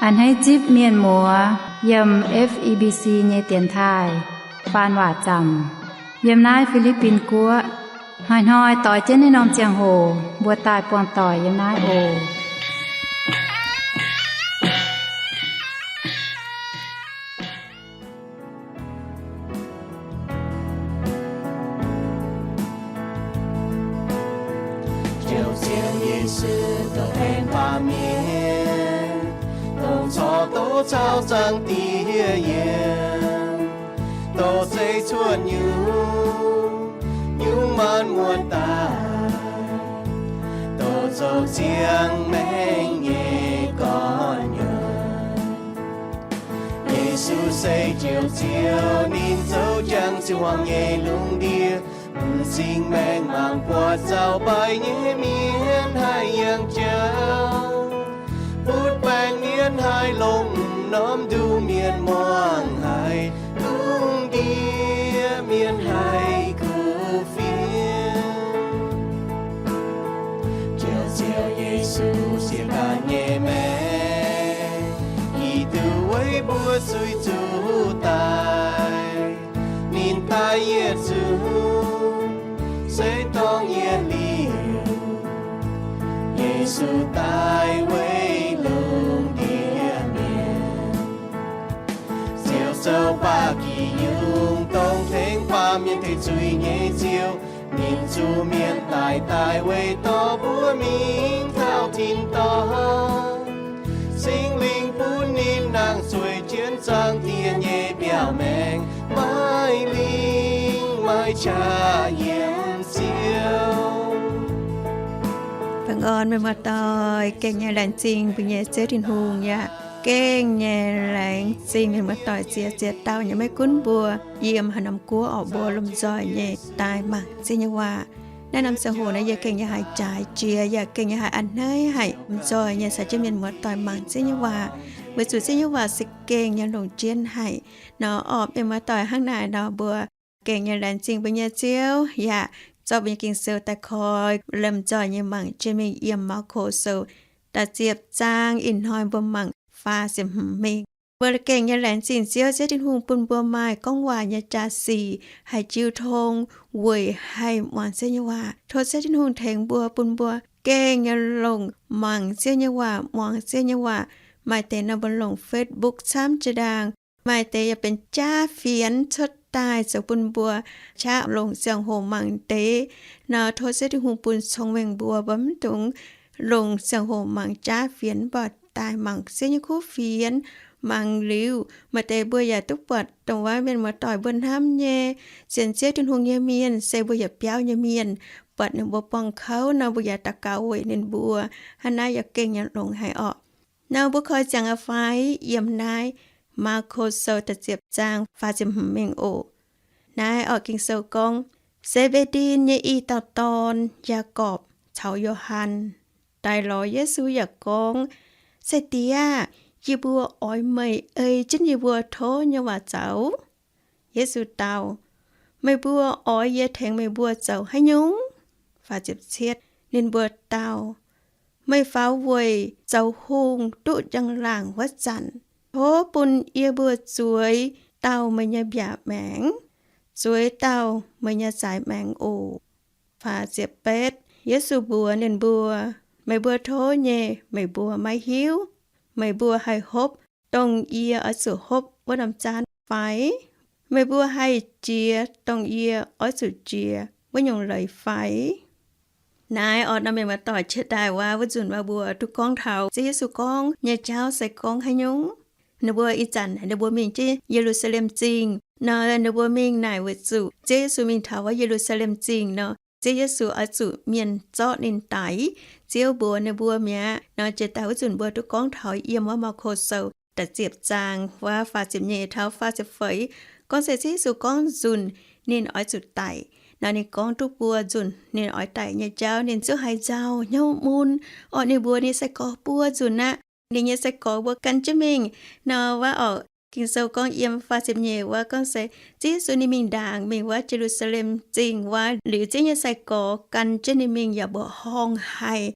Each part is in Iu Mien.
A'hneiv zipv mienh muoz yiem F E B C nyei dienx taaih faan waac zaamc yiem naaiv Fi^li^bin Guoqv. Hnoi-hnoi doix jienv naaiv norm ziangh hoc mbuo daaih buangh doic yiem naaiv oc. Ziouv Ziouv Yesu, douh aengx baamh mienh, dongh corc doqc caux Zaangc Diex yiem, doqc zeiv cuotv nyungc-nyungc maanc muotc daaih, doqc zoux ziangh maengc nyei gorn-nyouz. Yesu se Njoux Ziouv, ninh zoux jangx ziouc hmuangx nyei lungh ndiev. M'zing maengc mangc buatc zaux mbaih nyei mienh haih yangh jauv, butv baengc mienh haih longc, norm nduqc mienh muangh haic, lungh ndiev mienh haih kuv fienx. Njoux Ziouv Yesu, sienx ganh nyei maengc, yie duqv weic mbuo zuiz zuqc daic. Ninh daaih yietc zungv se dongh yietc liuz, Yesu daaih weic lungh ndiev mienh. Ziouv zoux baac gih yungz dongh tengx baamh mienh tengx zuiz nyei Ziouv. Ninh zuqc mienh daic, daaih weic dorh mbuo mingh taux tin-dorngh. Singx Lingh bun ninh nangh zueiz jienv Zaangc Diex nyei biauv-maengx, maiv lingh maiv qaqv yiem Ziouv. Baengh orn meih muoz-doic, gengh nyei laengz zingh mbuo nyei Ziouv Tin-Hungh yaac gengh nyei laengz zingh meih muoz-doic ziex ziex dauh nyei, maiv gunv mbuo yiem haaix norm guoqv orqc, mbuo lomh nzoih nyei daaih mangc Ziouv nyei waac. Naaiv norm ziangh hoc naaiv yie gengh nyei haih jaaix jiex, yaac gengh nyei haih a'hneiv haic, lomh nzoih nyei caux jienv mienh muoz-doic mangc Ziouv nyei waac, weic zuqc Ziouv nyei waac se gengh nyei longc jienv haic. Nor orqc, mienh muoz-doic hnangv naaic nor, mbuo gengh nyei laengz zingh mbuo nyei Ziouv yaac zorqv mbuo nyei Ging-Sou daaih koi lomh nzoih nyei mangc jienv mingh yiem Maako Sou da'ziepc zaang. Ih hnoi mbuo mangc faah ziepc hmz mingh. Mbuo gengh nyei laengz zingh Ziouv, Ziouv Tin-Hungh bun mbuo maaih gorngv waac nyei jaa-sic, haih jiu tong weic haih muangx Ziouv nyei waac. Tov Ziouv Tin-Hungh tengx mbuo, bun mbuo gengh nyei longc mangc Ziouv nyei waac, muangx Ziouv nyei waac. Maaih deix nor mbuo longc Facebook camv jiex ndaangc, maaih deix yaac benx jaav fienx cuotv daaih zoux bun mbuo qaqv longc ziangh hoc mangc deix. Nor tov Ziouv Tin-Hungh bun cong-mengh mbuo, mbuo mv dungx longc ziangh hoc mangc jaav fienx, mv baac daaih mangc Ziouv nyei kuv fienx. Mangc liuz, maaih deix mbuo yaac duqv buatc dongh wuov mienh muoz-doic mbuo hnamv nyei, sienx Ziouv Tin-Hungh nyei mienh, se mbuo yietc biauv nyei mienh. Buatc ninh mbuo buangh kouv nor, mbuo yaac daux gaux weic ninh mbuo. Hnangv naaiv yaac gengh nyei longx haic orqc. Nor mbuo koi ziangx a'fai yiem naaiv Maako Sou da'ziepc zaang faah ziepc hmz mingh oc. Naaiv orqc, Ging-Sou gorngv, Se^mbe^ndin nyei i dauh dorn, Yaagorpc, caux Yo^han daaih lorz Yesu yaac gorngv, Sai-Diex aah! Yie mbuo oix meih ei jienv yie mbuo tov nyei waac zoux. Yesu dau, Meih mbuo oix yie tengx meih mbuo zoux haaix nyungc? Ninh mbuo dau, Meih faaux weic zoux hungh duqv njang-laangc wuov zanc, tov bun yie mbuo zueiz dauh meih nyei mbiaauc maengx, zueiz dauh meih nyei zaaix maengx oc. Yesu mbuox ninh mbuo, Meih mbuo tov nyei, meih mbuo maiv hiuv. Meih mbuo haih hopv dongh yie oix zuqc hopv wuov norm zaanv fai? Meih mbuo haih jiex dongh yie oix zuqc jiex wuov nyungc leiz fai? Naaiv orqc, nor mienh muoz-doic, jiex daaih wuov, wuov nzunc wuov mbuo duqv gorngv taux Ziouv Yesu gorngv nyei jauv se gorngv haaix nyungc. Ninh mbuo ih zanc ninh mbuo mingh jienv Ye^lu^saa^lem Zingh nor, ninh mbuo mingh naaic weic zuqc Ziouv Yesu mingh taux wuov Ye^lu^saa^lem Zingh nor, Ziouv Yesu oix zuqc mienh zorqv ninh daix. Ziouv mbuox ninh mbuo mi'aqv. Nor jiex daaih wuov nzunc mbuo duqv gorngv taux yiem wuov Maako Sou da'ziepc zaang wuov faah ziepc nyeic taux faah ziepc feix, gorngv se Ziouv Yesu gorngv nzunc ninh oix zuqc daic. Nor ninh gorngv duqv buo nzunc ninh oix daic nyei jauv, ninh ziouc haiz nzauh hnyouv mun. Orqc, ninh mbuox ninh sai-gorx buo nzunc aqv. Ninh nyei sai-gorx mbuo gan jienv mingh. Nor wuov orqc, Ging-Sou gorngv yiem faah ziepc nyeic wuov gorngv se Ziouv Yesu ninh mingh ndaangc mingh wuov Ye^lu^saa^lem Zingh wuov, liuz Ziouv nyei sai-gorx gan jienv ninh mingh yaac mbuoqc horngh haic.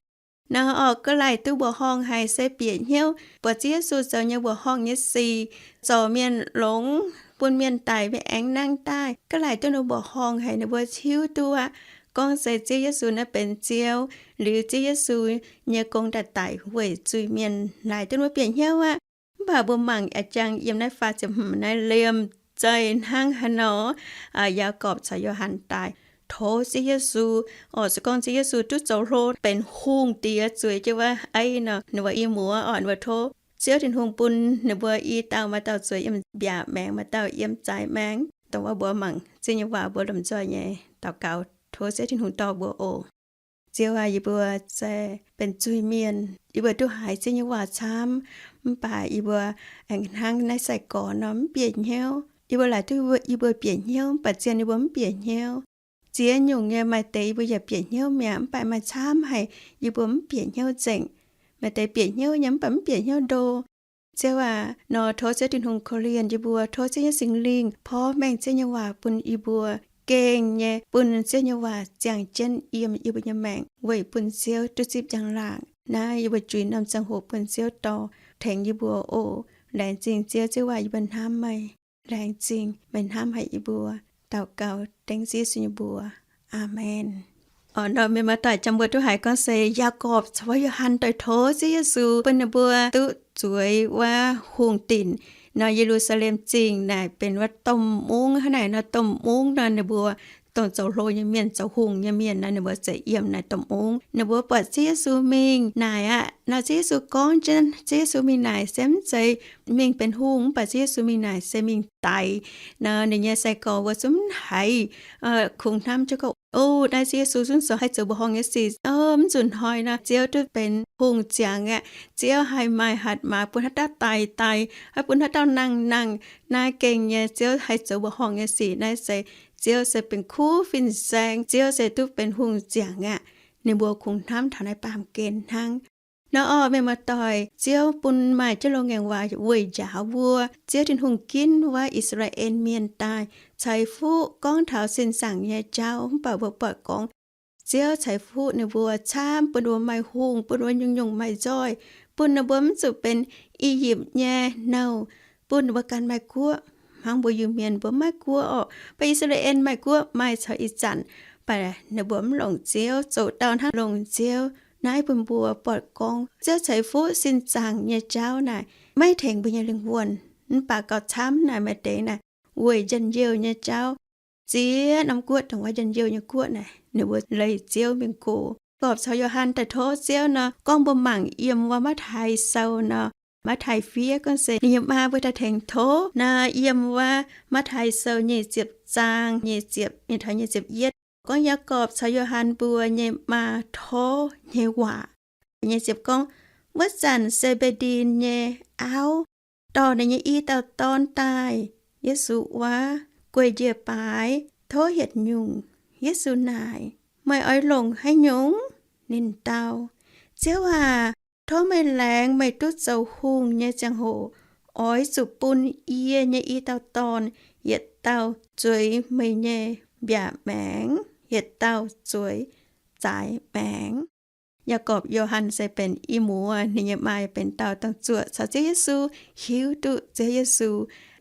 Nor orqc, ga'laic duqv mbuoqc horngh haic se bieqc hnyouv buatc Ziouv Yesu zoux nyei mbuoqc horngh nyei sic, zorc mienh longx, bun mienh daic, mienh aengx nangh daaih. Ga'laic duqv ninh mbuoqc horngh haic, ninh mbuo hiuv duqv aqv, gorngv se Ziouv Yesu naaiv benx Ziouv, liuz Ziouv Yesu nyei gong daaih daic weic zuiz-mienh, laaix duqv ninh mbuo bieqc hnyouv aqv. Mv baac mbuo mangc a'jang yiem naaiv faah ziepc hmz naaiv liemh zeih hnangv haaix nor, Yaagorpc caux Yo^han daaih tov Ziouv Yesu, orqc, se gorngv Ziouv Yesu duqv zoux hlo benx hungh diex zueiz jienv wuov ei nor, ninh mbuo i muoz orqc, ninh mbuo tov Ziouv Tin-Hungh bun ninh mbuo i dauh maaih dauh zueiz yiem mbiaauc maengx, maaih dauh yiem zaaix maengx. Dongh wuov mbuo mangc Ziouv nyei waac mbuo lomh nzoih nyei daux gaux tov Ziouv Tin-Hungh dorh mbuo oc. Ziouv aac, yie mbuo se benx zuiz-mienh, yie mbuo duqv haiz Ziouv nyei waac camv, mv baac yie mbuo aengx hnangv naaiv sai-gorx nor mv bieqc hnyouv. Yie mbuo laaix duqv yie mbuo bieqc hnyouv, mv baac zien yie mbuo mv bieqc hnyouv. Ziex nyungc nyei maaih deix yie mbuo yaac bieqc hnyouv mi'aqv, mv baac maaih camv haic yie mbuo mv bieqc hnyouv nzengc. Maaih deix bieqc hnyouv nyei mv baac mv bieqc hnyouv ndo. Ziouv aac, nor tov Ziouv Tin-Hungh korv-lienh yie mbuo, tov Ziouv nyei Singx Lingh porv mengh Ziouv nyei waac bun yie mbuo, gengh nyei bun Ziouv nyei waac ziangh jienv yiem yie mbuo nyei maengc weic bun Ziouv duqv zipv njang-laangc. Naaiv yie mbuo juix norm ziangh hoc bun Ziouv dorh tengx yie mbuo oc. Laengz zingh Ziouv, Ziouv aac, yie mbuo hnamv meih. Laengz zingh meih hnamv haic yie mbuo. Daux gaux dengv Ziouv Yesu nyei mbuox. Aamen. Orqc, nor mienh maaih doic jangx mbuo duqv haiz gorngv se Yaagorpc caux wuov Yo^han doix tov Ziouv Yesu bun ninh mbuo duqv zueiz wuov hungh dinc nor, Ye^lu^saa^lem Zingh naaic benx wuov domh mungv hnangv naaic nor, domh mungv nor ninh mbuo dongh zoux hlo nyei mienh, zoux hungh nyei mienh nor, ninh mbuo ziouc yiem naaic domh mungv. Ninh mbuo buatc Ziouv Yesu mingh naaic aqv. Nor Ziouv Yesu gorngv jienv Ziouv Yesu mingh naaic se mv zeiz mingh benx hungh, mv baac Ziouv Yesu mingh naaic se mingh daix. Nor ninh nyei sai-gorx wuov zungv mv haiz, kungx hnamv jienv gorngv, O, naaiv Ziouv Yesu zungv zoux haih zoux mbuoqc horngh nyei sic. Mv nzunc hnoi nor Ziouv duqv benx hungh ziangx aqv. Ziouv haih maaih hatc maaz bun haaix dauh daic daic, haih bun haaix dauh nangh nangh. Naaiv gengh nyei Ziouv haih zoux mbuoqc horngh nyei sic. Naaiv se Ziouv se benx kuv fin-saeng, Ziouv se duqv benx hungh ziangx aqv. Ninh mbuo kungx hnamv taux naaiv baamh gen hnangv. Nor orqc, mienh maaih doic, Ziouv bun maaih jienv loz-ngaengc waac weic njaaux mbuo. Ziouv Tin-Hungh ginv wuov I^saa^laa^en Mienh daaih ceix fuqv gorngv taux sin zaangc nyei jauv, mv baac mbuo buatc gorngv Ziouv ceix fuqv ninh mbuo camv, bun ninh mbuo maaih hungh, bun ninh mbuo nyungc-nyungc maaih nzoih, bun ninh mbuo mv zuqc benx I^yipv nyei nouh, bun ninh mbuo ganh maaih guoqv. Hnangv mbuo Iu-Mienh mbuo mv maaih guoqv orqc, mv baac I^saa^laa^en maaih guoqv maaih caux ih zanc, mv baac ninh mbuo mv longc Ziouv, zoux dauh hnangv longc Ziouv. Naaiv bun mbuo buatc gorngv Ziouv ceix fuqv sin zaangc nyei jauv naaic maiv tengx mbuo nyei lingh wuonh. Mv baac gauh camv naaic maaih deix naaic weic njien-youh nyei jauv, ziex norm guoqv dongh wuov njien-youh nyei guoqv naaic ninh mbuo leih Ziouv mingh gox. Gorpc caux Yo^han daaih tov Ziouv nor, gorngv mbuo mangc yiem wuov Matv^taai Sou nor, Matv^taai fiev gorngv se ninh nyei maa mbuo daaih tengx tov nor, yiem wuov Matv^taai Sou nyic ziepc zaang nyic ziepc mingh taux nyic ziepc yietv, gorngv Yaagorpc caux Yo^han mbuo nyei maa tov nyei waac. Nyic ziepc gorngv, Wuov zanc Se^mbe^ndi nyei auv dorh ninh nyei i dauh dorn daaih Yesu wuov, gueic njiec baaix, tov hietc nyungc. Yesu naaic, Meih oix longc haaix nyungc? Ninh dau, Ziouv aac, tov meih laengz meih duqv zoux hungh nyei ziangh hoc oix zuqc bun yie nyei i dauh dorn yietc dauh zueiz meih nyei mbiaauc maengx, yietc dauh zueiz zaaix maengx. Yaagorpc, Yo^han se benx i muoz, ninh nyei maa benx dauh dongh zuoqc caux Ziouv Yesu, hiuv duqv Ziouv Yesu,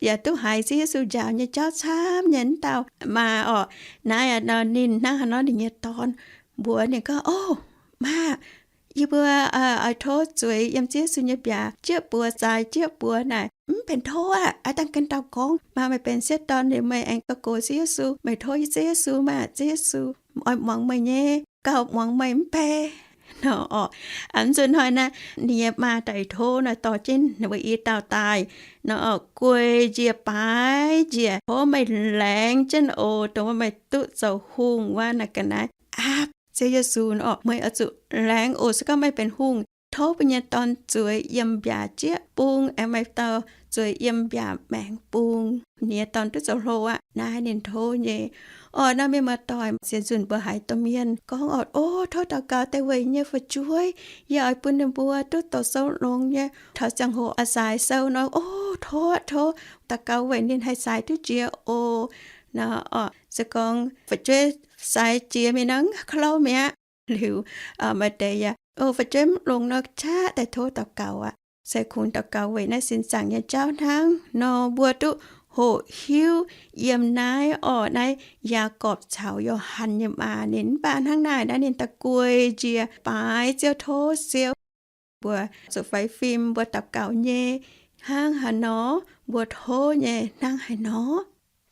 yaac duqv haiz Ziouv Yesu njaaux nyei jauv camv nyei wuov dauh maa orqc. Naaiv nor ninh hnangv haaix nor ninh nyei dorn mbuox ninh gorngv, O, maa, yie mbuo oix tov zueiz yiem Ziouv Yesu nyei mbiaauc jieqv buoz, zaaix jieqv buoz naaic mv benx tov aqv. Aav dangh ganh dauh gorngv, Maa, meih benx sieqv dorn liuz meih aengx gauh gox Ziouv Yesu, meih tov Ziouv Yesu maah! Ziouv Yesu oix muangx meih nyei, gauh muangx meih mv bei. Nor orqc, mv zuqc hnoi naaiv ninh nyei maa daaih tov nor, dorh jienv ninh mbuo i dauh daaih nor orqc, gueic njiec baaix njiec, Tov meih laengz jienv oc, dongh wuov meih duqv zoux hungh wuov naaiv ga'naaiv aapv Ziouv Yesu nor orqc, meih oix zuqc laengz oc. Se gorngv meih benx hungh, tov mbuo nyei dorn zueiz yiem mbiaauc jieqv bung, aengx maaih dauh zueiz yiem mbiaauc maengx bung. Ninh nyei dorn duqv zoux hlo aqv. Naaiv ninh tov nyei. Orqc, nor mienh muoz-doic, ziex nzunc mbuo haiz domh mienh gorngv orqc, O, tov daux gaux daaih weic yie nyei fu'jueiv, yie oix bun ninh mbuo duqv doqc sou longx nyei. Taux ziangh hoc oix saaix sou nor, O, tov, tov daux gaux weic ninh haih saaix duqv jiex oc. Nor orqc, se gorngv fu'jueiv saaix jiex mingh nor, klouv mi'aqv. Liuz maaih deix yaac O, fu'jueiv mv longx nor, qaqv daaih tov daux gaux aqv. Se kungx daux gaux weic naaiv sin zaangc nyei jauv hnangv nor, mbuo duqv hoqc hiuv yiem naaiv orqc, naaiv Yaagorpc caux Yo^han nyei maa ninh mv baac hnangv naaic naaiv ninh da'guei njiec baaix Ziouv, tov Ziouv. Mbuo zuqc faix fim, mbuo daux gaux nyei hnangv haaix nor, mbuo tov nyei hnangv haaix nor.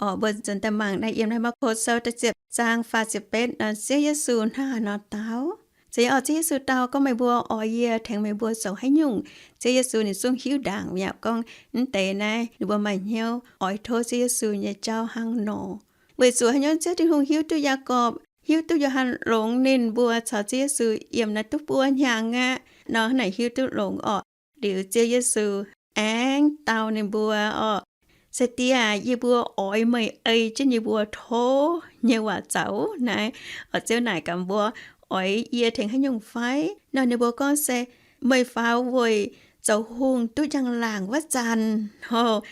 Orqc, mbuo nzuonx daaih mangc naaiv yiem naaiv Maako Sou da'ziepc zaang faah ziepc betv nor, Ziouv Yesu hnangv haaix nor dau. Zeiz orqc, Ziouv Yesu dau gorngv, meih mbuo oix yie tengx meih mbuo zoux haaix nyungc? Ziouv Yesu ninh zungv hiuv ndaangc mi'aqv gorngv mv deix naaiv ninh mbuo maaih hnyouv oix tov Ziouv Yesu nyei jauv hnangv nor. Weic zuqc haaix nyungc? Ziouv Tin-Hungh hiuv duqv Yaagorpc, hiuv duqv Yo^han longx ninh mbuo caux Ziouv Yesu yiem naaiv duqv buo hnyangx aqv nor, hnangv naaic hiuv duqv longx orqc. Liuz Ziouv Yesu aengx dau ninh mbuo orqc, Sai-diex aac, yie mbuo oix meih ei jienv yie mbuo tov nyei waac zoux naaiv. Orqc, Ziouv naaic gaax mbuo, oix yie tengx haaix nyungc fai? Nor ninh mbuo gorngv se, meih faaux weic zoux hungh duqv njang-laangc wuov zanc, orqc,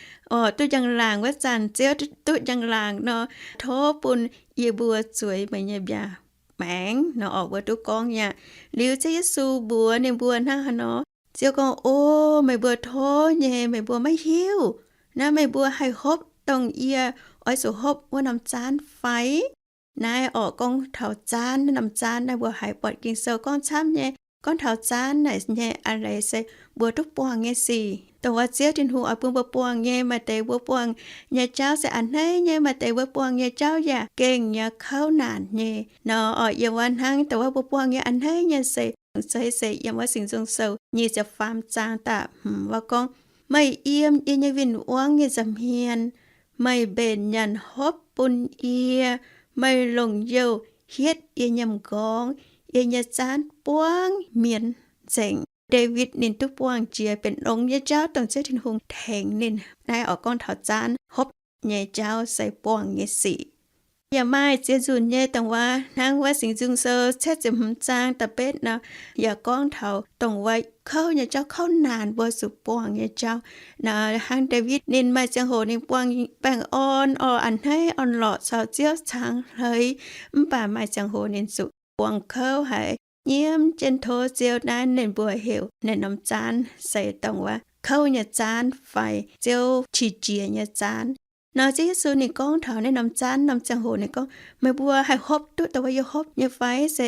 duqv njang-laangc wuov zanc, Ziouv duqv njang-laangc nor, tov bun yie mbuo zueiz meih nyei mbiaauc maengx nor. Orqc, mbuo duqv gorngv aqv. Liuz Ziouv Yesu mbuox ninh mbuo hnangv haaix nor? Ziouv gorngv, O, meih mbuo tov nyei meih mbuo maiv hiuv. Naaiv meih mbuo haih hopv dongh yie oix zuqc hopv wuov norm zaanv fai? Naaiv orqc, gorngv taux zaanv, naaiv norm zaanv naaiv mbuo haiz buatc Ging-Sou gorngv camv nyei. Gorngv taux zaanv naaic nyei a'leiz se mbuo duqv buangh nyei sic, dongh wuov Ziouv Tin-Hungh oix bun mbuo buangh nyei. Maaih deix mbuo buangh nyei jauv se a'hneiv nyei, maaih deix mbuo buangh nyei jauv yaac gengh nyei kouv naanc nyei nor. Orqc, yiem wuov hnangv dongh wuov mbuo buangh nyei a'hneiv nyei se, se, se yiem wuov Singx Nzung Sou nyic ziepc faam zaang da'hmz wuov gorngv, Meih yiem yie nyei win-wangv nyei nza'hmien, meih mbenc nyanc hopv bun yie, meih longc youh hietv yie nyei m'nqorngv, yie nyei zaanv buangv mienz nzengc. Ndaawitv ninh duqv buangh jiex benx longx nyei jauv dongh Ziouv Tin-Hungh tengx ninh. Naaiv orqc, gorngv taux zaanv hopv nyei jauv se buangh nyei sic. Yaac maaih ziex nzunc nyei dongh wuov hnangv wuov Singx Nzung Sou cietv ziepc hmz zaang da'betv nor, yaac gorngv taux dongh wuov kouv nyei jauv, kouv naanc mbuo zuqc buangh nyei jauv. Naaiv hnangv Ndaawitv ninh maaih ziangh hoc ninh buangh baengh orn orqc, a'hneiv orn-lorqc caux Ziouv caangh hleix, mv baac maaih ziangh hoc ninh zuqc buangh kouv haic, nyiemv jienv tov Ziouv. Naaiv ninh mbuo heuc naaiv norm zaanv se dongh wuov kouv nyei zaanv fai Ziouv qiex jiez nyei zaanv. Nor Ziouv Yesu ninh gorngv taux naaiv norm zaanv norm ziangh hoc ninh gorngv, Meih mbuo haih hopv duqv dongh wuov yie hopv nyei fai? Se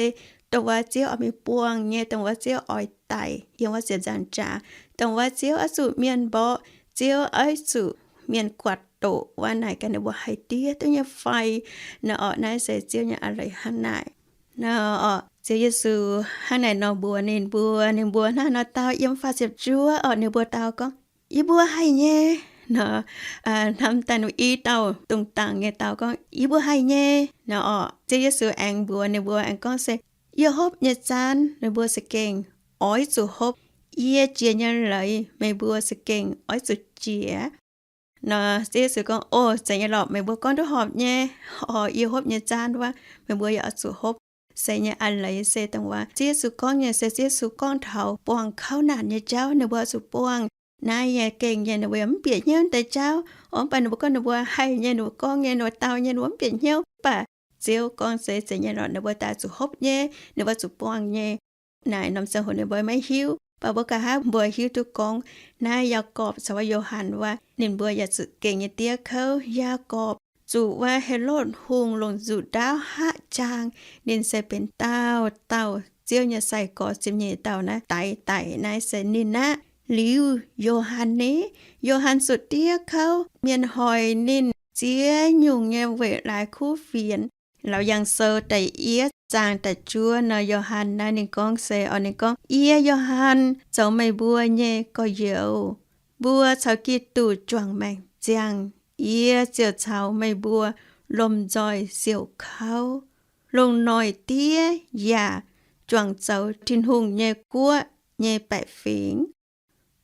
dongh wuov Ziouv oix mingh buangh nyei, dongh wuov Ziouv oix daic yiem wuov ziepc nzaangc jaax, dongh wuov Ziouv oix zuqc mienh mborqv, Ziouv oix zuqc mienh guatc doqc wuov naaic gaax ninh mbuo haih diev duqv nyei fai? Nor orqc, naaiv se Ziouv nyei a'leiz hnangv naaic. Nor orqc, Ziouv Yesu hnangv naaic nor mbuox ninh mbuo, ninh mbuo hnangv nor dau yiem faah ziepc juov orqc, ninh mbuo dau gorngv, Yie mbuo haih nyei. Nor hnamv daaih i dauh dongh dangc nyei dau gorngv, Yie mbuo haih nyei. Nor orqc, Ziouv Yesu aengx mbuox ninh mbuo aengx gorngv se, Yie hopv nyei zaanv meih mbuo za'gengh oix zuqc hopv. Yie jiex nyei leiz meih mbuo za'gengh oix zuqc jiex. Nor Ziouv Yesu gorngv, O, zeiz nyei lorqc, meih mbuo gorngv duqv horpc nyei. Orqc, yie hopv nyei zaanv wuov, meih mbuo yaac oix zuqc hopv. Se nyei a'leiz se dongh wuov Ziouv Yesu gorngv nyei se Ziouv Yesu gorngv taux buangh kouv naanc nyei jauv ninh mbuo oix zuqc buangh. Naaiv nyei gengh nyei ninh mbuo yaac mv bieqc hnyouv deix jauv. Orqc, mv baac ninh mbuo gorngv ninh mbuo haih nyei, ninh mbuo gorngv nyei, ninh mbuo dau nyei, ninh mbuo mv bieqc hnyouv. Mv baac Ziouv gorngv se zeiz nyei lorqc, ninh mbuo daaih zuqc hopv nyei, ninh mbuo zuqc buangh nyei. Naaic norm ziangh hoc ninh mbuo maiv hiuv, mv baac mbuo nqa'haav mbuo hiuv duqv gorngv naaiv Yaagorpc caux wuov Yo^han wuov, ninh mbuo yaac zuqc gengh nyei diev kouv. Yaagorpc zuqc wuov Helotv Hungh longc nzuqc ndaauv haqv jaang, ninh se benx dauh dauh Ziouv nyei sai-gorx ziepc nyeic dauh naaiv daix daic naaiv se ninh aqv. Liuz Yo^han ni, Yo^han zuqc diev kouv, mienh hoic ninh ziex nyungc nyei weic laaix kuv fienx. Laauc Yaangh Sou da'yietv zaang da'juov nor, Yo^han naaiv ninh gorngv se, orqc, ninh gorngv, Yie, Yo^han, zoux meih mbuo nyei gorx-youz. Mbuo caux Giduc juangc maengc ziangh, yie ziouc caux meih mbuo lomh nzoih siouc kouv, longc noic diev yaac juangc zoux Tin-Hungh nyei guoqv nyei baeqc fingx.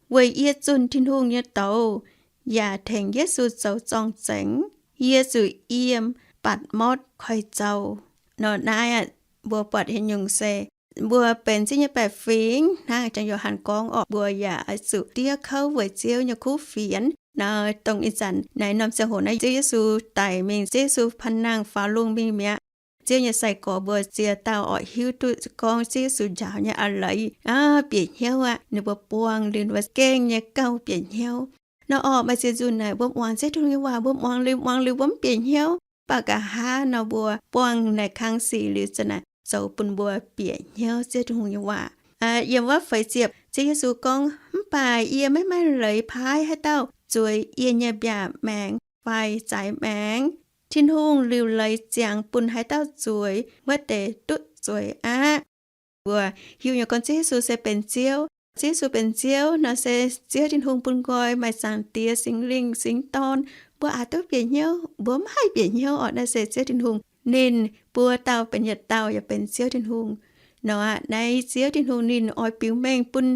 Weic yie zunh Tin-Hungh nyei douz yaac tengx Yesu zoux zorng-zengx, yie zuqc yiem Baatc^motv Koiv-Zou. Nor naaiv aeqv, mbuo buatc haaix nyungc se mbuo benx Ziouv nyei baeqc fingx hnangv jangx Yo^han gorngv orqc, mbuo yaac oix zuqc diev kouv weic Ziouv nyei kuv fienx. Nor dongh ih zanc naaiv norm ziangh hoc naaiv Ziouv Yesu daic mingh, Ziouv Yesu panh nangh faaux lungh mingh mi'aqv. Ziouv nyei sai-gorx mbuo ziex dauh orqc hiuv duqv gorngv Ziouv Yesu njaaux nyei a'leiz aav bieqc hnyouv aqv. Ninh mbuo buangh liuz wuov gengh nyei gauh bieqc hnyouv. Nor orqc maaih ziex nzunc naaic mbuo muangx Ziouv Tin-Hungh nyei waac, mbuo muangx liuz muangx liuz mbuo mv bieqc hnyouv. Mv baac nqa'haav nor mbuo buangh naaic kang sic liuz zanc naaic zoux bun mbuo bieqc hnyouv Ziouv Tin-Hungh nyei waac. Yiem wuov feix ziepc Ziouv Yesu gorngv, Mv baac yie maiv maaih leiz paaiv haaix dauh zueiz yie nyei mbiaauc maengx fai zaaix maengx. Tin-Hungh liuc leiz ziangx bun haaix dauh zueiz, wuov deix duqv zueiz aqv. Mbuo hiuv nyei gorngv Ziouv Yesu se benx Ziouv. Ziouv Yesu benx Ziouv nor se Ziouv Tin-Hungh bun nqoi, maaih Zaangc Diex, Singx Lingh, Singx Dorn. Mbuo aqc duqv bieqc hnyouv, mbuo mv haih bieqc hnyouv orqc. Naaiv se Ziouv Tin-Hungh ninh mbuo dauh benx yietc dauh yaac benx Ziouv Tin-Hungh. Nor aqv, naaiv Ziouv Tin-Hungh ninh oix biux mengh bun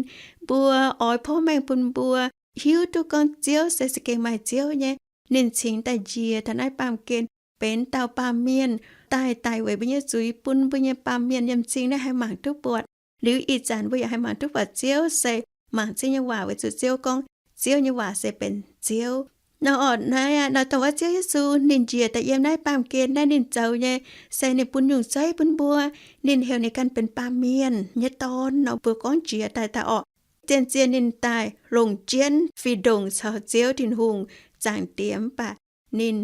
mbuo, oix porv mengh bun mbuo hiuv duqv gorngv Ziouv se za'gengh maaih Ziouv nyei. Ninh cingx daaih njiec taux naaiv baamh gen benx dauh baamh mienh, daaih daic weic mbuo nyei zuiz, bun mbuo nyei baamh mienh yiem cing naaiv haih mangc duqv buatc. Liuz ih zanc mbuo yaac haih mangc duqv buatc Ziouv se mangc Ziouv nyei waac weic zuqc Ziouv gorngv Ziouv nyei waac se benx Ziouv. Nor orqc naaiv aqv, nor dongh wuov Ziouv Yesu ninh njiec daaih yiem naaiv baamh gen naaiv ninh zoux nyei se ninh bun nyungc zeiv bun mbuo. Ninh heuc ninh ganh benx baamh mienh nyei dorn nor mbuo gorngv jiex daaih daaih orqc. Zien-zien ninh daaih longc jienv fih ndongc caux Ziouv Tin-Hungh, Zaangc Diex, mv baac ninh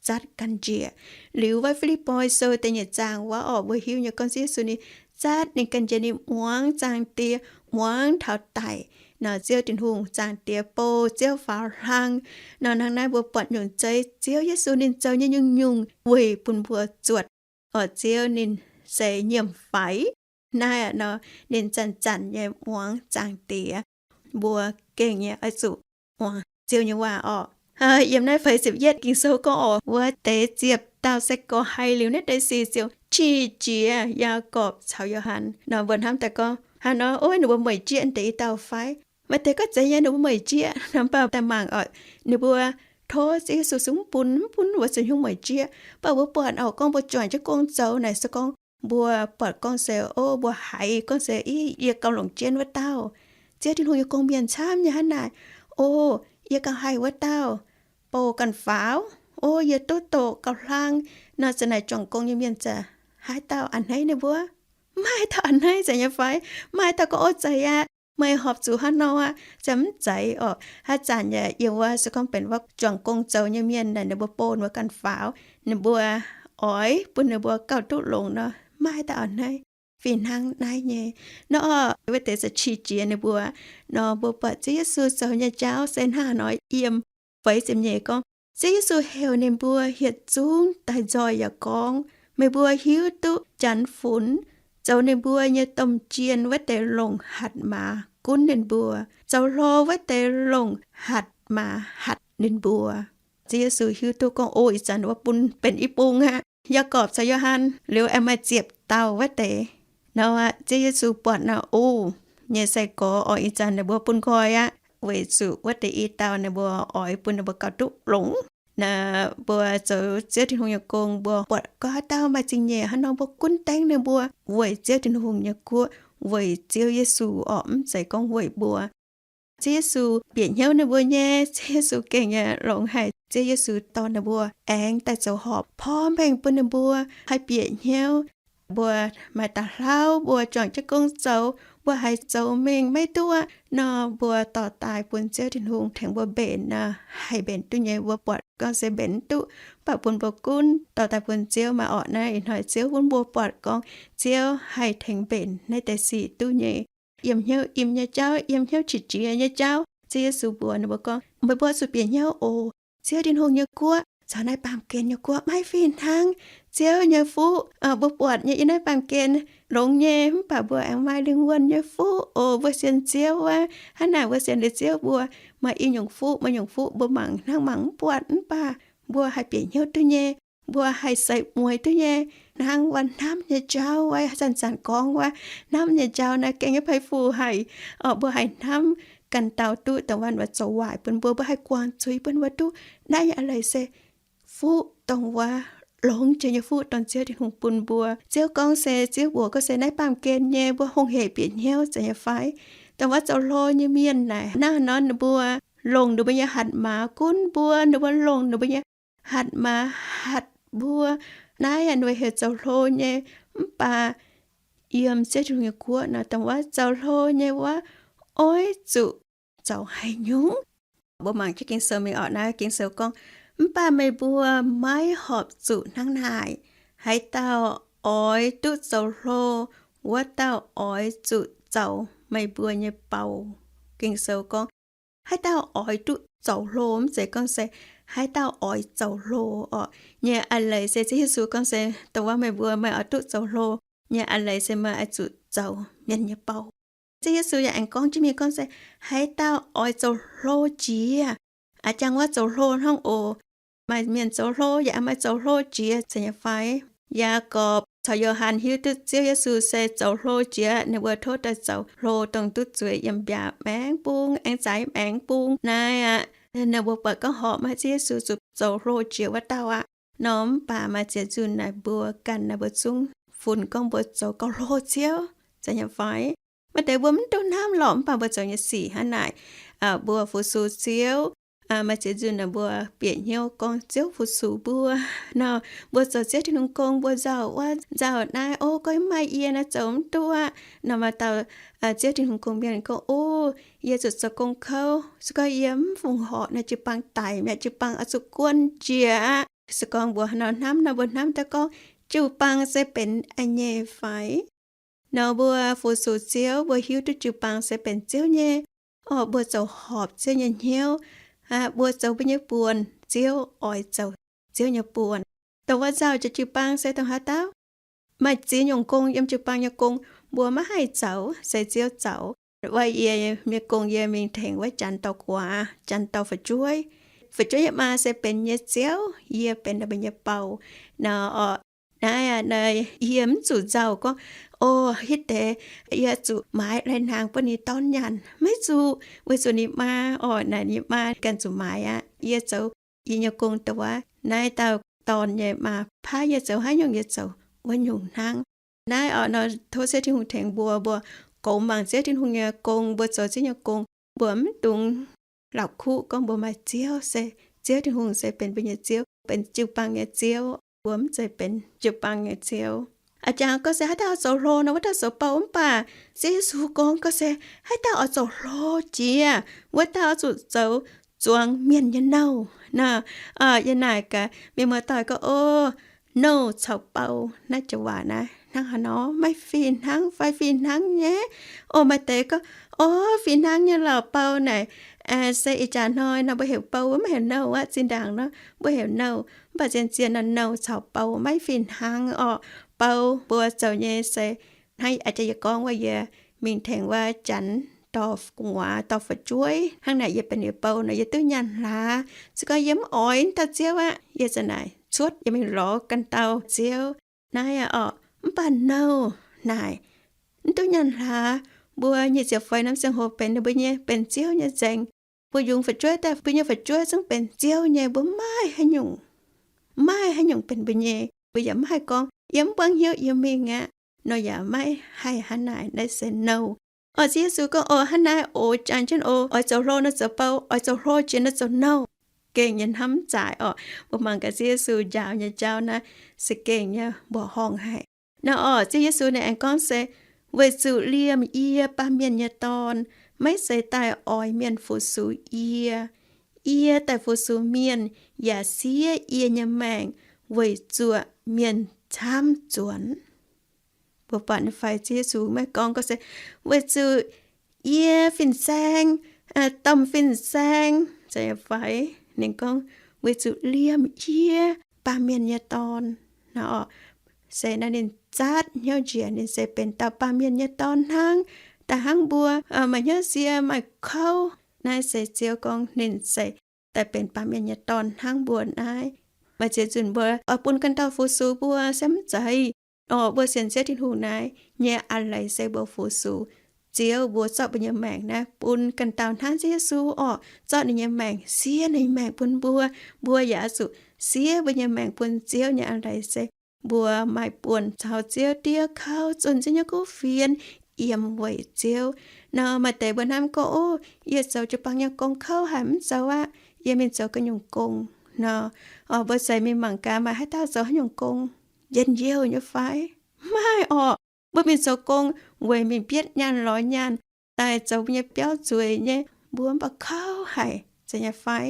zatv ganh njiec. Liuz wuov Fi^lipv^poi Sou da'nyeic zaang wuov orqc mbuo hiuv nyei gorngv Ziouv Yesu ninh zatv ninh ganh njiec, ninh muangx Zaangc Diex, muangx taux daic nor Ziouv Tin-Hungh, Zaangc Diex bou, Ziouv faaux hlang. Nor hnangv naaiv mbuo buatc nyungc zeiv Ziouv Yesu ninh zoux nyei nyungc-nyungc weic bun mbuo zuotc orqc Ziouv ninh se nyiemc faix. Naaiv aqv nor ninh zanc-zanc nyei muangx Zaangc Diex. Mbuo gengh nyei oix zuqc muangx Ziouv nyei waac orqc. Yiem naaiv feix ziepc yietv Ging-Sou gorngv orqc, wuov deix ziepc dauh sai-gorx haiz liuz naaiv deix sic ziouc qiex jiez Yaagorpc caux Yo^han. Nor mbuo hnamv daaih gorngv, hnangv nor, ov, ninh mbuo meih jieqv deix i dauh fai? Maaih deix gorngv zeiz nyei, ninh mbuo meih jieqv nor, mv baac daaih mangc orqc, ninh mbuo tov Ziouv Yesu sung mv bun, mv bun wuov zuqc hnyouv meih jieqv. Mv baac mbuo buatc orqc, gorngv mbuo juangc jienv gong zoux naaic se gorngv mbuo buatc gorngv se, ov, mbuo haiz gorngv se, ih, yie gauh longc jienv wuov dauh. Ziouv Tin-Hungh nyei gong-mienh camv nyei hnangv naaic. Ov, yie gauh haih wuov dauh bou ganh faaux. Ov, yie duqv doqc gauh hlang. Nor zanc naaic juangc gong nyei mienh zaqc haaix dauh a'hneiv ninh mbuo? Maiv maaih dauh a'hneiv zanc nyei fai? Maiv maaih dauh gorngv, ov, zeiz aqv, meih horpc zuqc hnangv nor aqv, zanc mv zeiz orqc. Haaix zanc yaac yiem wuov se gorngv benx wuov juangc gong zoux nyei mienh naaic, ninh mbuo bou ninh mbuo ganh faaux, ninh mbuo oix bun ninh mbuo gauh duqv longx nor, maiv maaih dauh a'hneiv. Fih hnangv naaiv nyei. Nor orqc, wuov deix za'gengh qiex jiez ninh mbuo. Nor mbuo buatc Ziouv Yesu zoux nyei jauv se hnangv haaix nor? Yiem feix ziepc nyeic gorngv, Ziouv Yesu heuc ninh mbuo yietc zungv daaih nzoih yaac gorngv, meih mbuo hiuv duqv Janx funx zoux ninh mbuo nyei domh jien wuov deix longc hatc maaz gunv ninh mbuo, zoux hlo wuov deix longc hatc maaz hatc ninh mbuo. Ziouv Yesu hiuv duqv gorngv, o, ih zanc wuov bun benx i bung aqv. Yaagorpc caux Yo^han liuz aengx maaih ziepc dauh wuov deix. Nor aqv, Ziouv Yesu buatc naaiv, o, nyei sai-gorx orqc, ih zanc ninh mbuo bun nqoi aqv, weic zuqc wuov deix i dauh ninh mbuo oix bun ninh mbuo gauh duqv longx. Naaiv mbuo zoux Ziouv Tin-Hungh nyei gong, mbuo buatc gorngv haaix dauh maaih zingh nyeic hnangv nor, mbuo gunv dengv ninh mbuo weic Ziouv Tin-Hungh nyei guoqv, weic Ziouv Yesu orqc, mv zeiz gorngv weic mbuo. Ziouv Yesu bieqc hnyouv ninh mbuo nyei. Ziouv Yesu gengh longx haic. Ziouv Yesu dorh ninh mbuo aengx daaih zoux horpc, porv mengh bun ninh mbuo haih bieqc hnyouv. Mbuo maaih da'hlauv, mbuo juangc jienv gong zoux, mbuo haiz zoux mingh maiv duqv nor, mbuo dorh daaih bun Ziouv Tin-Hungh tengx mbuo mbenc nor, haih mbenc duqv nyei. Mbuo buatc gorngv se mbenc mv duqv, mv baac bun mbuo gunv dorh daaih bun Ziouv. Maaih orqc naaiv ih hnoi Ziouv bun mbuo buatc gorngv Ziouv haih tengx mbenc naaiv deix sic duqv nyei. Yiem hnyouv im nyei jauv, yiem hnyouv qiex jiez nyei jauv, Ziouv Yesu mbuox ninh mbuo gorngv, meih mbuo zuqc bieqc hnyouv oc. Ziouv Tin-Hungh nyei guoqv caux naaiv baamh gen nyei guoqv maiv fih hnangv. Ziouv nyei fuqv, mbuo buatc nyei yiem naaiv baamh gen longx nyei, mv baac mbuo aengx maaih lingh wuonh nyei fuqv oc. Mbuo sienx Ziouv wuov, hnangv naaic mbuo sienx liuz Ziouv mbuo maaih i nyungc fuqv, maaih nyungc fuqv mbuo mangc hnangv mangc mv buatc, mv baac mbuo haih bieqc hnyouv duqv nyei. Mbuo haih seix mueiz duqv nyei. Hnangv wuov hnamv nyei jauv wuov, zanc-zanc gorngv wuov, hnamv nyei jauv naaiv gengh nyei pai fu haic. Orqc, mbuo haih hnamv ganh dauh duqv dongh wuov zoux waaic bun mbuo, mbuo haih guangc zuiz bun mbuo duqv. Naaiv nyei a'leiz se fuqv dongh wuov, longx jiex nyei fuqv dongh Ziouv Tin-Hungh bun mbuo. Ziouv gorngv se, Ziouv mbuox gorngv se naaiv baamh gen nyei mbuo hungh hec bieqc hnyouv zeiz nyei fai? Dongh wuov zoux hlo nyei mienh naaic, naaiv nor ninh mbuo longc ninh mbuo nyei hatc maaz gunv mbuo, ninh mbuo longc ninh mbuo nyei hatc maaz hatc mbuo naaiv aqv, ninh mbuo heuc zoux hlo nyei. Mv baac yiem Ziouv Tin-Hungh nyei guoqv nor, dongh wuov zoux hlo nyei wuov oix zuqc zoux haaix nyungc? Mbuo mangc jienv Ging-Sou mingh orqc. Naaiv Ging-Sou gorngv, mv baac meih mbuo maiv horpc zuqc hnangv naaic. Haaix dauh oix duqv zoux hlo, wuov dauh oix zuqc zoux meih mbuo nyei bou. Ging-Sou gorngv, haaix dauh oix duqv zoux hlo, mv zeiz gorngv se haaix dauh oix zoux hlo orqc. Nyei a'leiz se Ziouv Yesu gorngv se, dongh wuov meih mbuo meih oix duqv zoux hlo nyei a'leiz se meih oix zuqc zoux mienh nyei bou. Ziouv Yesu yaac aengx gorngv jienv mingh gorngv se, haaix dauh oix zoux hlo jiex, a'jangv wuov zoux hlo hnangv oc. Maaih mienh zoux hlo yaac maaih zoux hlo jiex, zeiz nyei fai? Yaagorpc caux Yo^han hiuv duqv Ziouv Yesu se zoux hlo jiex, ninh mbuo tov daaih zoux hlo dongh duqv zueiz yiem mbiaauc maengx bung, aengx zaaix maengx bung naaiv aqv. Ninh mbuo buatc gorngv horpc maiv Ziouv Yesu zuqc zoux hlo jiex wuov dauh aqv. Nor mv baac maaih ziex nzunc naaic mbuo ganh naaic mbuo zungv funx gorngv mbuo zoux gauh hlo Ziouv, zeiz nyei fai? Maaih deix mbuo mv duqv hnamv lorqc, mv baac mbuo zoux nyei sic hnangv naaic. Mbuo fu-sux Ziouv, maaih ziex nzunc naaic mbuo bieqc hnyouv gorngv Ziouv fu-sux mbuo. Nor mbuo zoux Ziouv Tin-Hungh gong, mbuo nzauh wuov nzauh naaiv, o, gorngv mv maaih yie naaiv zoux mv duqv aqv. Nor maaih dauh Ziouv Tin-Hungh gong-mienh gorngv, o, yie zuqc zoux gong kouv, se gorngv yie mv fungc horc naaiv jiu-baang daic mi'aqv, jiu-baang oix zuqc guon jiex aqv. Se gorngv mbuo nor hnamv nor mbuo hnamv daaih gorngv jiu-baang se benx a'nyeic fai? Nor mbuo fu-sux Ziouv, mbuo hiuv duqv jiu-baang se benx Ziouv nyei. Orqc, mbuo zoux horpc Ziouv nyei hnyouv, mbuo zoux mbuo nyei buonc, Ziouv oix zoux Ziouv nyei buonc. Dongh wuov nzauh jiex jiu-baang se dongh haaix dauh? Maaih ziex nyungc gong yiem jiu-baang nyei gong, mbuo maiv haih zoux, se Ziouv zoux. Wuov yie nyei gong yie mingh tengx wuov Janx dorh gu'nguaaz, Janx dorh fu'jueiv. Fu'jueiv nyei maa se benx nyei ziouv, yie benx ninh mbuo nyei bou. Nor orqc, naaiv aqv, naaiv yie mv zuqc nzauh gorngv, o, hitv deix yie zuqc maaiz lai-hnaangx bun ninh dorn nyanc. Maiv zuqc, weic zuqc ninh maa orqc, naaic ninh maa ganh zuqc maaiz aqv. Yie zoux yie nyei gong dongh wuov, naaiv dauh dorn nyei maa paaiv yie zoux haaix nyungc yie zoux wuov nyungc hnangv. Naaiv orqc nor tov Ziouv Tin-Hungh tengx mbuo, mbuo goux mangc Ziouv Tin-Hungh nyei gong, mbuo zoux Ziouv nyei gong, mbuo mv dungx la'kuqv gorngv mbuo maaih Ziouv se, Ziouv Tin-Hungh se benx mbuo nyei Ziouv, benx jiu-baang nyei Ziouv. Mbuo mv zeiz benx jiu-baang nyei ziouv. A'jangx gorngv se haaix dauh zoux hlo nor, wuov dauh zoux bou. Mv baac Ziouv Yesu gorngv, gorngv se haaix dauh oix zoux hlo jiex, wuov dauh oix zuqc zoux zuangx mienh nyei nouh. Nor, yie naaic gaax mienh muoz-doic gorngv, o, nouh caux bou naaiv joux waac naaiv hnangv haaix nor? Maiv fih hnangv fai? Fih hnangv nyei. O, maaih deix gorngv, o, fih hnangv nyei lorqc, bou naaic se ih jaax hnoi nor mbuo heuc bou, maiv heuc nouh aqv. Zinh ndaangc nor mbuo heuc nouh, mv baac zien-zien nor nouh caux bou maiv fih hnangv orqc. Bou mbuo zoux nyei se hnangv a'jang yie gorngv wuov, yie mingh tengx wuov Janx dorh gu'nguaaz dorh fu'jueiv hnangv naaic, yie benx ninh bou nor yie duqv nyaanh hlaax. Se gorngv yie mv oix dauh ziouv aqv, yie za'naaic cuotv yie mingh lorz ganh dauh ziouv. Naaiv aqv orqc, mv baac nouh naaic mv duqv nyaanh hlaax. Mbuo nyic ziepc feix norm ziangh hoc benx ninh mbuo nyei, benx ziouv nyei nzengc. Mbuo yungz fu'jueiv daaih, mbuo nyei fu'jueiv zungv benx ziouv nyei. Mbuo maiv haaix nyungc, maiv haaix nyungc benx mbuo nyei. Mbuo yaac mv haih gorngv yie mv buangv hnyouv yie mingh aqv nor, yaac maiv haih hnangv naaic. Naaiv se nouh. Orqc, Ziouv Yesu gorngv, o, hnangv naaiv oc, jangx jienv oc, oix zoux hlo nor zoux bou, oix zoux hlo jiex nor zoux nouh. Gengh nyei hnamv zaaic orqc. Mbuo mangc gaax Ziouv Yesu njaaux nyei jauv naaiv se gengh nyei mbuoqc horngh haic. Nor orqc, Ziouv Yesu ninh aengx gorngv se, weic zuqc liemh yie, Baamh Mienh nyei Dorn, maiv zeiz daaih oix mienh fu-sux yie. Yie daaih fu-sux mienh yaac siev yie nyei maengc weic zuoqc mienh camv nzuonx. Mbuo buatc nyei fai? Ziouv Yesu maiv gorngv gorngv se, weic zuqc yie fin-saeng, domh fin-saeng, zeiz fai? Ninh gorngv, weic zuqc liemh yie, Baamh Mienh nyei Dorn. Nor orqc, se naaiv ninh zatv hnyouv njiec ninh se benx dauh Baamh Mienh nyei Dorn hnangv. Da'hnangv mbuo maaih hnyouv sie maaih kouv, naaiv se Ziouv gorngv ninh se daaih benx Baamh Mienh nyei Dorn hnangv mbuo naaiv. Maaih ziex nzunc mbuo oix bun ganh dauh fu-sux mbuo se mv zeiz. Orqc, mbuo sienx Ziouv Tin-Hungh naaiv nyei a'leiz se mbuo fu-sux Ziouv, mbuo zorqv mbuo nyei maengc naaiv bun ganh dauh hnangv Ziouv Yesu orqc, zorqv ninh nyei maengc, siev ninh nyei maengc bun mbuo. Mbuo yaac oix zuqc siev mbuo nyei maengc bun Ziouv nyei a'leiz se mbuo maaih buonc caux Ziouv diev kouv, zunh Ziouv nyei kuv fienx, yiem weic Ziouv. Nor maaih deix mbuo hnamv gorngv, o, yie zoux jiu-baang nyei gong kouv haic, mv zoux aqv, yie mingh zoux ga'nyungc gong. nor, mbuo zeiz mingh mangc gaax maaih haaix dauh zoux haaix nyungc gong njien-youh nyei fai? Maiv maaih orqc. Mbuo mingh zoux gong weic mingh bietv nyaanh lorz nyaanh, daaih zoux mbuo nyei biauv zueiz nyei, mbuo mv baac kouv haic, zeiz nyei fai?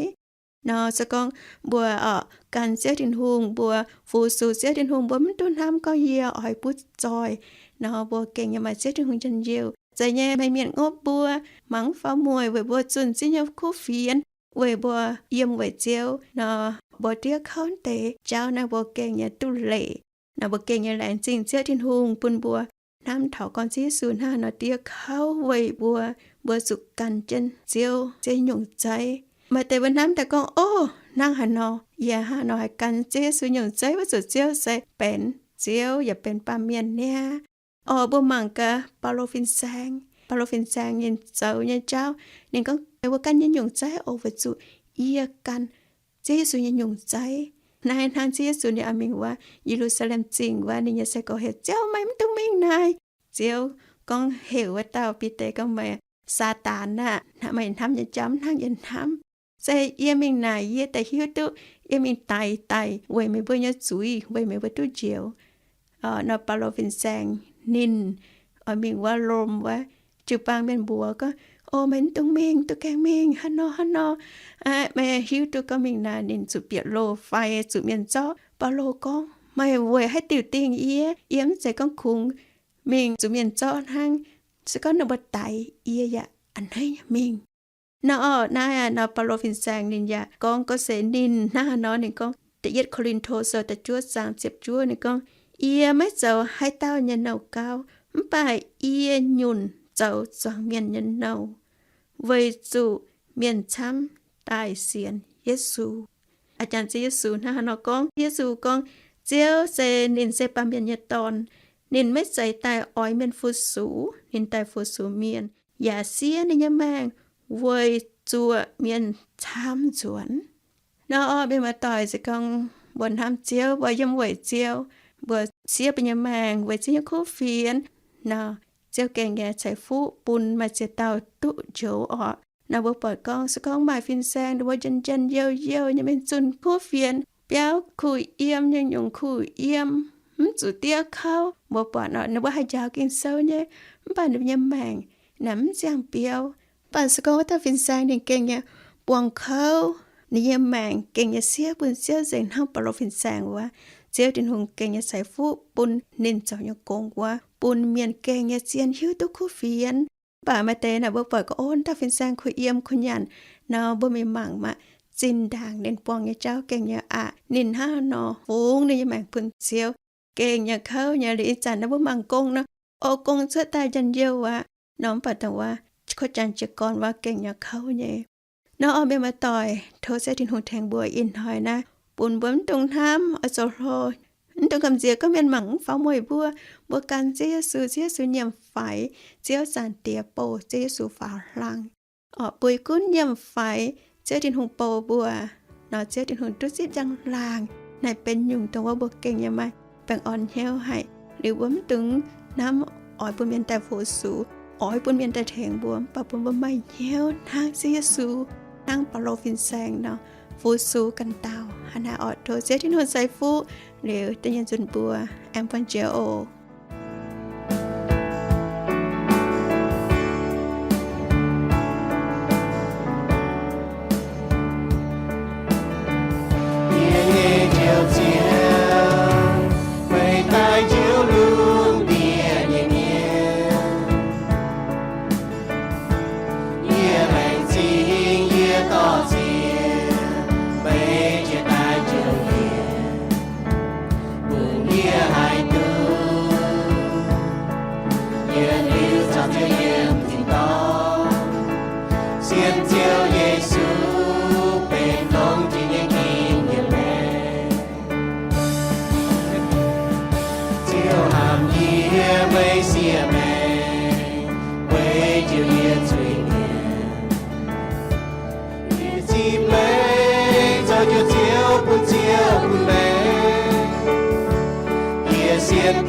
Nor se gorngv mbuo oc gan Ziouv Tin-Hungh, mbuo fu-sux Ziouv Tin-Hungh, mbuo mv duqv hnamv gorngv yie oix butv zoih. Nor mbuo gengh nyei maaih Ziouv Tin-Hungh njien-youh. Zeiz nyei, maaih mienh ngopv mbuo, mangc mv faaux mueic weic mbuo zunh Ziouv nyei kuv fienx, weic mbuo yiem weic Ziouv nor, mbuo diev kouv deix jauv naaiv mbuo gengh nyei duqv leic. Nor mbuo gengh nyei laengz zingh Ziouv Tin-Hungh bun mbuo hnamv taux gorngv Ziouv Yesu hnangv haaix nor diev kouv weic mbuo, mbuo zuqc gan jienv Ziouv, Ziouv nyungc zeiv. Maaih deix mbuo hnamv daaih gorngv, ov, hnangv haaix nor, yie hnangv haaix nor haih gan Ziouv Yesu nyungc zeiv, wuov zuqc Ziouv se benx Ziouv yaac benx baamh mienh niaa. Orqc, mbuo mangc gaax Baulo fin-saeng. Baulo fin-saeng ninh zoux nyei jauv, ninh gorngv, mbuo gan nyei nyungc zeiv oc, weic zuqc yie gan Ziouv Yesu nyei nyungc zeiv. Naaiv hnangv Ziouv Yesu ninh oix mingh wuov Ye^lu^saa^lem Zingh wuov, ninh nyei sai-gorx heuc, Ziouv, meih mv dungx mingh naaic. Ziouv gorngv heuc wuov dauh Bide gorngv, meih Saadaan aah! Meih hnamv nyei jauv mv hnangv yie hnamv. Se yie mingh naaic, yie daaih hiuv duqv yie mingh daix daaih weic meih mbuo nyei zuiz, weic meih mbuo duqv njoux. Nor Baulo fin-saeng ninh oix mingh wuov Lom wuov, jiu-baang mienh mbuox gorngv, O, meih mv dungx mingh, mv dungx gaengh mingh, hnangv nor hnangv nor. Aa, meih hiuv duqv gorngv mingh naaic ninh zuqc bieqc loh fai zuqc mienh zorqv. Baulo gorngv, Meih weic haaix diuc dingh yie? Yie mv zeiz gorngv kungx mingh zuqc mienh zorqv hnangv. Se gorngv ninh mbuo daix yie yaac a'hneiv nyei mingh. Nor orqc, naaiv aac, nor Baulo fin-saeng ninh yaac gorngv, gorngv se ninh hnangv haaix nor, ninh gorngv, Da'yietv Ko^lin^to Sou da'juov zaang ziepc juov, ninh gorngv, Yie maiv zoux haaix dauh nyei nouh gauv, mv baac yie nyunc zoux zuangx mienh nyei nouh, weic zuqc mienh camv daaih sienx Yesu. A'jangc Ziouv Yesu hnangv haaix nor gorngv, Yesu gorngv, Ziouv se ninh se baamh mienh nyei Dorn. Ninh maiv zeiz daaih oix mienh fu-sux, ninh daaih fu-sux mienh, yaac siev ninh nyei maengh weic zuoqc mienh camv nzuonx. Nor orqc, mienh muoz-doic, se gorngv mbuo hnamv Ziouv, mbuo yiem weic Ziouv, mbuo siev mbuo nyei maengh weic Ziouv nyei kuv fienx, nor Ziouv gengh nyei ceix fuqv bun maaih ziex dauh duqv njoux orqc. Nor mbuo buatc gorngv, se gorngv maaih fin-saeng ninh mbuo njien-njien youh-youh nyei mingh zunh kuv fienx, biauv kuh yiem, nyungc-nyungc kuh yiem, mv zuqc diev kouv, mbuo buatc nor ninh mbuo haih njaaux Ging-Sou nyei, mv baac ninh mbuo nyei maengc naaic mv ziangh biauv. Mv baac se gorngv wuov dauh fin-saeng ninh gengh nyei buangh kouv, ninh nyei maengc gengh nyei siev bun Ziouv nzengc hnangv Baulo fin-saeng wuov, Ziouv Tin-Hungh gengh nyei ceix fuqv bun ninh zoux nyei gong wuov, bun mienh gengh nyei zien hiuv duqv kuv fienx. Mv baac maaih deix naaic mbuo buatc gorngv, ov, dauh fin-saeng kuh yiem kuh nyanc. Nor mbuo mingh mangc maah, zinh ndaangc ninh buangh nyei jauv gengh nyei aqc, ninh hnangv haaix nor fungx ninh nyei maengc bun Ziouv, gengh nyei kouv nyei. Liuz ih zanc naaiv mbuo mangc gong nor, o, gong cuotv daaih njien-youh aqv. Nor mv baac dongh wuov kuv janx jiez gorn wuov gengh nyei kouv nyei. Nor orqc, mienh muoz-doic, tov Ziouv Tin-Hungh tengx mbuo ih hnoi naaiv, bun mbuo mv dungx hnamv oix zoux hlo, mv dungx gamh nziex gorngv mienh mangc mv faaux mueic mbuo. Mbuo gan Ziouv Yesu, Ziouv Yesu nyiemc faix, Ziouv Zaangc Diex bouh Ziouv Yesu faaux hlang. Orqc, buix gunv nyiemc faix Ziouv Tin-Hungh bouh mbuo, nor Ziouv Tin-Hungh duqv zipv njang-laangc naaic benx nyungc dongh wuov mbuo gengh nyei maaih baengh orn hnyouv haic. Liuz mbuo mv dungx hnamv oix bun mienh daaih fu-sux, oix bun mienh daaih tengx mbuo, mv baac bun mbuo maaih hnyouv hnangv Ziouv Yesu, hnangv Baulo fin-saeng nor, fu-sux ganh dauh. Hnangv naaiv orqc, tov Ziouv Tin-Hungh ceix fuqv. Liuz da'nyeic nzunc mbuo aengx buangh jiex oc. Yie nyei Njoux Ziouv, meih daaih njoux lungh ndiev nyei mienh. Yie laengz zingh, yie dorh ziex, meih jiex daaih njoux yie, bun yie haih duqv yietc liuz caux Ziouv yiem tin-dorngh, sienx Ziouv Yesu benx longx jiex nyei njien-youh maengc. Ziouv hnamv yie, meih siev maengc, weic njoux yie zuiz-mienh. Yie zipv meih zoux Njoux Ziouv bun Ziouv bun maengc. Yie sienx